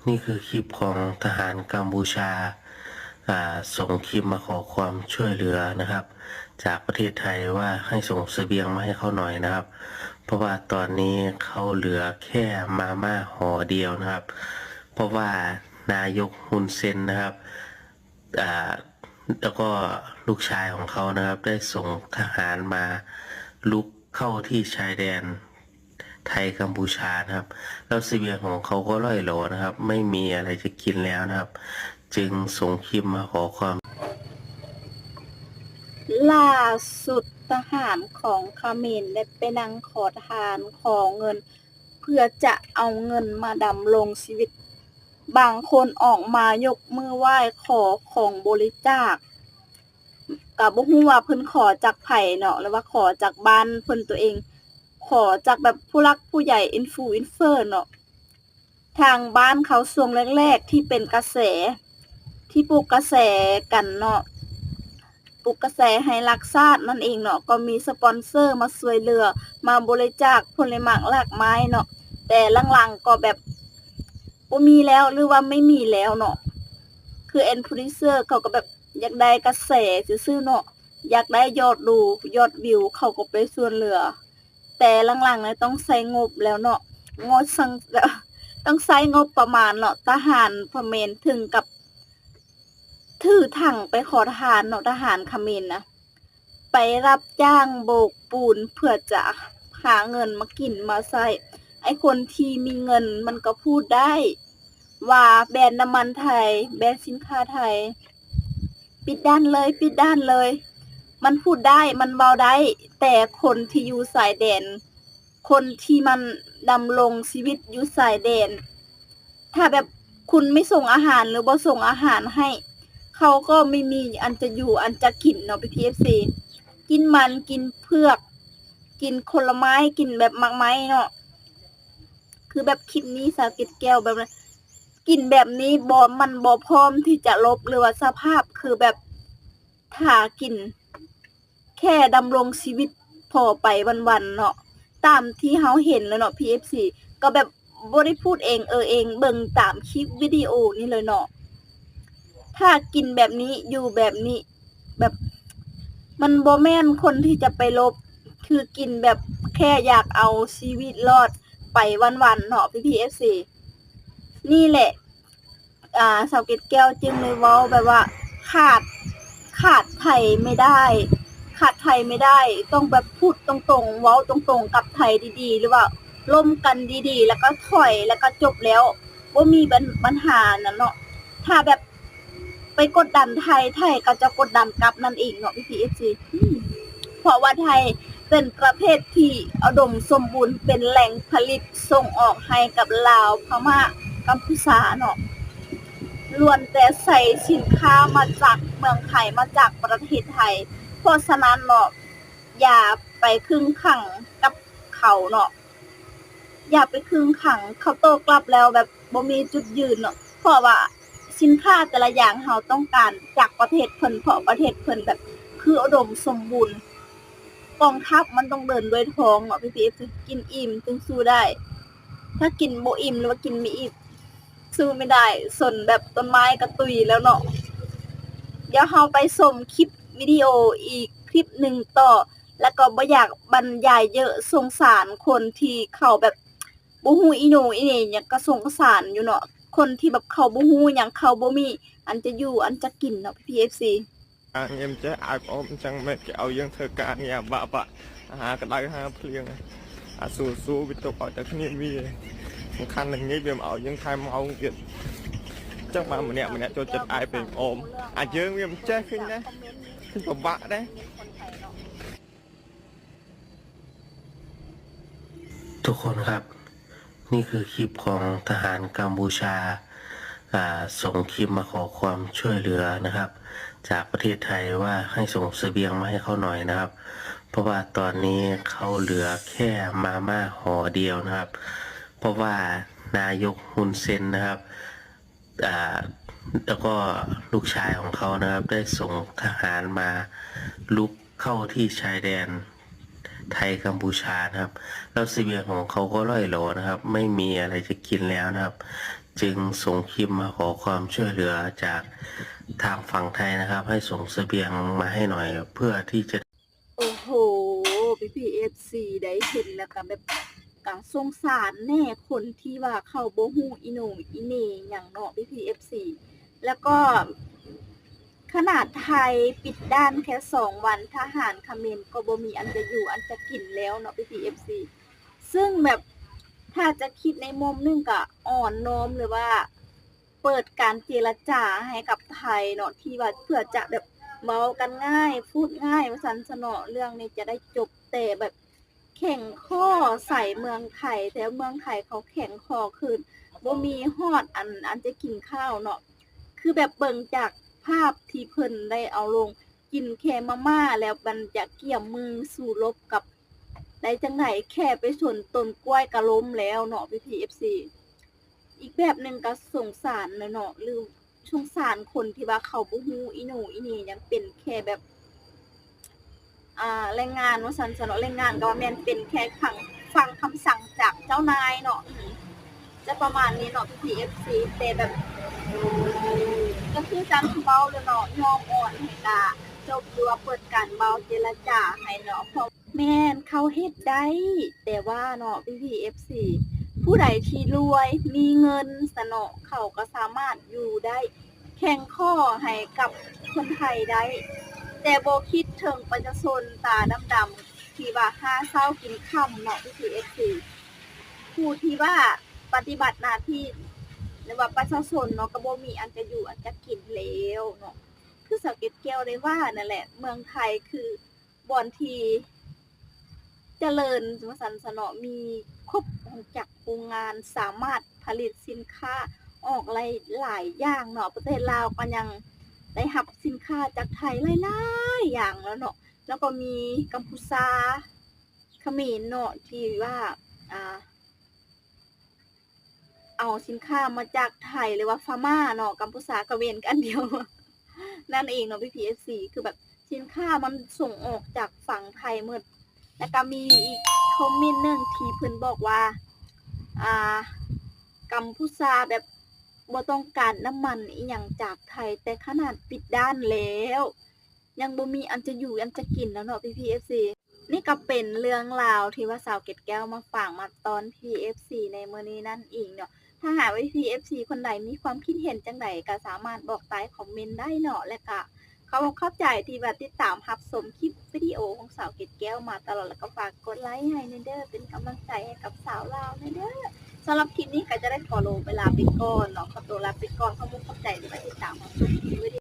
ນີ້ຄືຄລິບຂອງທະຫານກຳປູຊາ ອ່າ ສົ່ງຄລິບມາຂໍຄວາມຊ່ວຍເຫຼືອນະຄັບ ຈາກປະເທດໄທວ່າໃຫ້ສົ່ງສະບຽງມາໃຫ້ເຂົາໜ້ອຍນະຄັບ ເພາະວ່າຕອນນີ້ເຂົາເຫຼືອແຄ່ມາມ່າຫໍ່ດຽວນະຄັບ ເພາະວ່ານາຍົກຮຸນເຊັນນະຄັບ ອ່າ ແລ້ວກໍລູກຊາຍຂອງເຂົານະຄັບ ໄດ້ສົ່ງທະຫານມາລຸກເຂົ້າທີ່ຊາຍແດນໄທກຳປູຊານະຄັບ ແລ້ວສະບຽງຂອງເຂົາກໍລ່ອຍຫຼໍນະຄັບ ໄມ່ມີອະໄລຈະກິນແລ້ວນະຄັບ ຈຶ່ງສົ່ງຄລິບມາຂໍຄວາມ ລ່າສຸດທະຫານຂອງຂະເໝນໄດ້ໄປນັ່ງຂໍທານ ຂໍເງິນ ເພື່ອຈະເອົາເງິນມາດຳລົງຊີວິດ. ບາງຄົນອອກມາຍົກມືໄຫວ້ຂໍຂອງບໍລິຈາກ ກະບໍ່ຮູ້ວ່າເພິ່ນຂໍຈາກໃຜເນາະ ຫຼືວ່າຂໍຈາກບ້ານເພິ່ນຕົວເອງ ຂໍຈາກແບບຜູ້ຫຼັກຜູ້ໃຫຍ່ ອິນຟູອິນເຟີເນາະ. ທາງບ້ານເຂົາຊ່ວງແລກໆທີ່ເປັນກະແສ ທີ່ປຸກກະແສກັນເນາະ ປຸກກະແສໃຫ້ຮັກຊາດນັ້ນເອງເນາະ ກໍມີສະປອນເຊີມາຊ່ວຍເຫຼືອ ມາບໍລິຈາກຜົນໄມ້ໝາກລາກໄມ້ເນາະ ແຕ່ຫຼັງໆກໍແບບບໍ່ມີແລ້ວ ຫຼືວ່າໄມ່ມີແລ້ວເນາະ ຄືແອນໂປຣດິວເຊີເຂົາກໍແບບຢາກໄດ້ກະແສຊື່ໆເນາະ ຢາກໄດ້ຍອດດູ ຍອດວິວ ເຂົາກໍໄປຊ່ວຍເຫຼືອ ແຕ່ຫຼັງໆນີ້ຕ້ອງໃຊ້ງົບແລ້ວເນາະ ງົບສັງ ແບບ ຕ້ອງໃຊ້ງົບປະມານເນາະ ທະຫານຂະເໝນເຖິງກັບຖືຖັງໄປຂໍທານເນາະ ທະຫານຂະເໝນນະ ໄປຮັບຈ້າງໂບກປູນເພື່ອຈະຫາເງິນມາກິນມາໃຊ້ ໄອ້ຄົນທີ່ມີເງິນມັນກໍພູດໄດ້ວ່າແບຣນນ້ຳມັນໄທ ແບຣນສິນຄ້າໄທ ປິດດ່ານເລີຍ ປິດດ່ານເລີຍ ມັນພູດໄດ້ ມັນເວົ້າໄດ້ ແຕ່ຄົນທີ່ຢູ່ຊາຍແດນ ຄົນທີ່ມັນດຳລົງຊີວິດຢູ່ຊາຍແດນ ຖ້າແບບຄຸນໄມ່ສົ່ງອາຫານ ຫຼືບໍ່ສົ່ງອາຫານໃຫ້ ເຂົາກໍໄມ່ມີອັນຈະຢູ່ອັນຈະກິນເນາະ ພີ່ໆ ເອັຟຊີ ກິນມັນ ກິນເຜືອກ ກິນຜົນລະໄມ້ ກິນແບບໝາກໄມ້ເນາະ ຄືແບບຄລິບນີ້ສາວເກັດແກ້ວແບບ ກິນແບບນີ້ບໍ່ ມັນບໍ່ພ້ອມທີ່ຈະລົບ ຫຼືວ່າສະພາບຄືແບບ ຖ້າກິນ ແຄ່ດຳລົງຊີວິດພໍໄປວັນໆເນາະ ຕາມທີ່ເຮົາເຫັນແຫຼະເນາະ ພີ່ເອັຟຊີ ກໍແບບບໍ່ໄດ້ພູດເອງເອີເອງ ເບິ່ງຕາມຄລິບວິດີໂອນີ້ເລີຍເນາະ ຖ້າກິນແບບນີ້ ຢູ່ແບບນີ້ ແບບ ມັນບໍ່ແມ່ນຄົນທີ່ຈະໄປລົບ ຄືກິນແບບແຄ່ຢາກເອົາຊີວິດລອດໄປວັນໆເນາະ ພີ່ໆ ເອັຟຊີ ນີ້ແຫຼະ ອ່າ ສາວເກັດແກ້ວຈຶ່ງໄດ້ເວົ້າແບບວ່າ ຂາດ ຂາດໄທໄມ່ໄດ້ ຂາດໄທໄມ່ໄດ້ ຕ້ອງແບບພູດຕົງໆ ເວົ້າຕົງໆກັບໄທດີໆ ຫຼືວ່າລົມກັນດີໆ ແລ້ວກໍຖອຍ ແລ້ວກໍຈົບແລ້ວ ບໍ່ມີບັນ ບັນຫານັ້ນເນາະ ຖ້າແບບໄປກົດດັນໄທ ໄທກໍຈະກົດດັນກັບນັ້ນເອງເນາະ ພີ່ໆ ເອັຟຊີ ເພາະວ່າໄທ ເປັນປະເທດທີ່ອຸດົມສົມບູນ ເປັນແຫຼ່ງຜະລິດສົ່ງອອກໃຫ້ກັບລາວ, ພະມ້າ, ກຳພູຊາເນາະ ລ້ວນແຕ່ໃຊ້ສິນຄ້າມາຈາກເມືອງໄທ, ມາຈາກປະເທດໄທ. ເພາະສະນັ້ນເນາະ ຢ່າໄປຄຶງຂັງກັບເຂົາເນາະ. ຢ່າໄປຄຶງຂັງ, ເຂົາໂຕ້ກັບແລ້ວແບບບໍ່ມີຈຸດຢືນເນາະ. ເພາະວ່າສິນຄ້າແຕ່ລະຢ່າງເຮົາຕ້ອງການຈາກປະເທດເພິ່ນ, ເພາະປະເທດເພິ່ນແບບຄືອຸດົມສົມບູນ. ກອງທັບມັນຕ້ອງເດີນດ້ວຍທອງເນາະ ພີ່ໆ ເອັຟຊີ ກິນອີ່ມຈຶ່ງສູ້ໄດ້. ຖ້າກິນບໍ່ອີ່ມ ຫຼືວ່າກິນບໍ່ອີ່ມ ສູ້ໄມ່ໄດ້. ສົນແບບຕົ້ນໄມ້ກະຕຸຍແລ້ວເນາະ. ດຽວເຮົາໄປຊົມຄລິບວິດີໂອອີກຄລິບໜຶ່ງຕໍ່ ແລ້ວກໍບໍ່ຢາກບັນຍາຍເຍອະ, ສົງສານຄົນທີ່ເຂົາແບບ ບໍ່ຮູ້ອີໂໜອີເໜຫຍັງ ກະສົງສານຢູ່ເນາະ. ຄົນທີ່ແບບເຂົາບໍ່ຮູ້ຫຍັງ ເຂົາບໍ່ມີອັນຈະຢູ່ອັນຈະກິນເນາະ ພີ່ໆ ເອັຟຊີ. ອາ ງຽມແຈ ອາຍອອມຈັ່ງແມ່ນ ເຂົາເອົາຍັງເທີການ ຫາກະດາຍ ຫາເພງ ອາ ສູ້ໆ ວິຕົກ ເອົາແຕ່ຄະເນມີ ສຳຄັນ ງຽມ ເອົາຍັງ ໄທເມົາ ງຽມ ຈັກມາ ມະເນ ມະເນ ໂຈດຈັດ ອາຍເປັນອອມ ອາ ເຈີງ ງຽມແຈ ຂຶ້ນນະ ຂຶ້ນປະບະໄດ. ທຸກຄົນຄັບ ນີ້ຄືຄລິບຂອງທະຫານກຳປູຊາ ອ່າ ສົ່ງຄລິບມາຂໍຄວາມຊ່ວຍເຫຼືອນະຄັບ ຈາກປະເທດໄທວ່າໃຫ້ສົ່ງສະບຽງມາໃຫ້ເຂົາໜ້ອຍນະຄັບ ເພາະວ່າຕອນນີ້ເຂົາເຫຼືອແຄ່ມາມ່າຫໍ່ດຽວນະຄັບ ເພາະວ່ານາຍົກຮຸນເຊັນນະຄັບ ອ່າ ແລ້ວກໍລູກຊາຍຂອງເຂົານະຄັບ ໄດ້ສົ່ງທະຫານມາລຸກເຂົ້າທີ່ຊາຍແດນໄທກຳປູຊານະຄັບ ແລ້ວສະບຽງຂອງເຂົາກໍລ່ອຍຫຼໍນະຄັບ ໄມ່ມີອະໄລຈະກິນແລ້ວນະຄັບ จึงส่งคลิปมาขอความช่วยเหลือจากทางฝั่งไทยนะครับ ให้ส่งเสบียงมาให้หน่อย เพื่อที่จะ ໂອ້ໂຫ ພີ່ໆ ເອັຟຊີ ໄດ້ເຫັນແລ້ວກະແບບ ກະສົງສານແນ່ ຄົນທີ່ວ່າເຂົາບໍ່ຮູ້ອີໂໜອີເໜຫຍັງເນາະ ພີ່ໆ ເອັຟຊີ ແລ້ວກໍຂະໜາດໄທປິດດ່ານແຄ່ສອງວັນ ທະຫານຂະເໝນກໍບໍ່ມີອັນຈະຢູ່ອັນຈະກິນແລ້ວເນາະ ພີ່ໆ ເອັຟຊີ ຊຶ່ງແບບ ຖ້າຈະຄິດໃນມຸມໜຶ່ງກະອ່ອນນ້ອມ ຫຼືວ່າເປີດການເຈລະຈາໃຫ້ກັບໄທເນາະ ທີ່ວ່າເພື່ອຈະແບບເວົ້າກັນງ່າຍ ພູດງ່າຍວ່າຊັ້ນຊະເນາະ ເລື່ອງນີ້ຈະໄດ້ຈົບ ແຕ່ແບບແຂງຂໍ້ໃສ່ເມືອງໄທ ແຕ່ເມືອງໄທເຂົາແຂງຂໍ້ຄືນ ບໍ່ມີຮອດອັນ ອັນຈະກິນຂ້າວເນາະ ຄືແບບເບິ່ງຈາກພາບທີ່ເພິ່ນໄດ້ເອົາລົງ ກິນແຄ່ມາມ່າ ແລ້ວມັນຈະກຽມມືສູ້ລົບກັບ ໄດ້ຈັ່ງໃດ ແຄ່ໄປຊົນຕົ້ນກ້ວຍກະລົ້ມແລ້ວເນາະ ພີ່ໆ ເອັຟຊີ ອີກແບບໜຶ່ງກະສົງສານແຫຼະເນາະ ຫຼືສົງສານຄົນທີ່ວ່າເຂົາບໍ່ຮູ້ອີໂໜອີເໜ ຍັງເປັນແຄ່ແບບ ອ່າ ແຮງງານວ່າຊັ້ນຊະເນາະ ແຮງງານກະວ່າແມ່ນເປັນແຄ່ຟັງ ຟັງຄຳສັ່ງຈາກເຈົ້ານາຍເນາະ ຈະປະມານນີ້ເນາະ ພີ່ໆ ເອັຟຊີ ແຕ່ແບບ ກະຄືຈັ່ງທີ່ເວົ້າແຫຼະເນາະ ຍອມອ່ອນໃຫ້ກະຈົບ ຫຼືວ່າເປີດການເວົ້າເຈລະຈາໃຫ້ເນາະ ເພາະ ແມ່ນ ເຂົາເຮັດໄດ້ ແຕ່ວ່າເນາະ ພີ່ໆ ເອັຟຊີ ຜູ້ໃດທີ່ລວຍ ມີເງິນຊະເນາະ ເຂົາກະສາມາດຢູ່ໄດ້ ແຂງຂໍ້ໃຫ້ກັບຄົນໄທໄດ້ ແຕ່ບໍ່ຄິດເຖິງປະຊາຊົນຕາດຳໆ ທີ່ວ່າຫາເຊົ້າກິນຄ່ຳເນາະ ພີ່ໆ ເອັຟຊີ ຜູ້ທີ່ວ່າປະຕິບັດໜ້າທີ່ ຫຼືວ່າປະຊາຊົນເນາະ ກະບໍ່ມີອັນຈະຢູ່ອັນຈະກິນແລ້ວເນາະ ຄືສາວເກັດແກ້ວໄດ້ວ່ານັ້ນແຫຼະ ເມືອງໄທຄືບ່ອນທີ່ຈະເລີນວ່າຊັ້ນຊະເນາະ ມີຄົບວົງຈັກໂຮງງານ ສາມາດຜະລິດສິນຄ້າອອກໄດ້ຫຼາຍຢ່າງເນາະ ປະເທດລາວກະຍັງໄດ້ຮັບສິນຄ້າຈາກໄທຫຼາຍໆຢ່າງແລ້ວເນາະ ແລ້ວກໍມີກຳພູຊາ ຂະເໝນເນາະ ທີ່ວ່າ ອ່າ ເອົາສິນຄ້າມາຈາກໄທ ຫຼືວ່າພະມ້າເນາະ ກຳພູຊາ ຂະເໝນກະອັນດຽວ ນັ້ນເອງເນາະ ພີ່ໆ ເອັຟຊີ ຄືແບບສິນຄ້າມັນສົ່ງອອກຈາກຝັ່ງໄທໝົດ ແລ້ວກະມີອີກຄອມເມັນໜຶ່ງທີ່ເພິ່ນບອກວ່າ ອ່າ ກຳພູຊາແບບບໍ່ຕ້ອງການນ້ຳມັນອີ່ຫຍັງຈາກໄທ ແຕ່ຂະໜາດປິດດ່ານແລ້ວ ຍັງບໍ່ມີອັນຈະຢູ່ອັນຈະກິນແລ້ວເນາະ ພີ່ໆ ເອັຟຊີ ນີ້ກະເປັນເລື່ອງລາວທີ່ວ່າສາວເກັດແກ້ວມາຝາກມາຕ້ອນ ພີ່ເອັຟຊີ ໃນມື້ນີ້ນັ້ນເອງເນາະ ຖ້າຫາກວ່າ ພີ່ເອັຟຊີ ຄົນໃດມີຄວາມຄິດເຫັນຈັ່ງໃດ ກະສາມາດບອກໃຕ້ຄອມເມັນໄດ້ເນາະ ແລະກະຂອບອົກຂອບໃຈທີ່ວ່າຕິດຕາມຮັບຊົມຄລິບວິດີໂອຂອງສາວເກັດແກ້ວມາຕະຫຼອດ ແລະກະຝາກກົດໄລໃຫ້ແນ່ເດີ ເປັນກຳລັງໃຈໃຫ້ກັບສາວລາວແນ່ເດີ ສຳລັບຄລິບນີ້ກະຈະໄດ້ຂໍໂລໄປລາໄປກ່ອນເນາະ ຂໍໂຕລາໄປກ່ອນ ຂອບອົກຂອບໃຈທີ່ວ່າຕິດຕາມຮັບຊົມ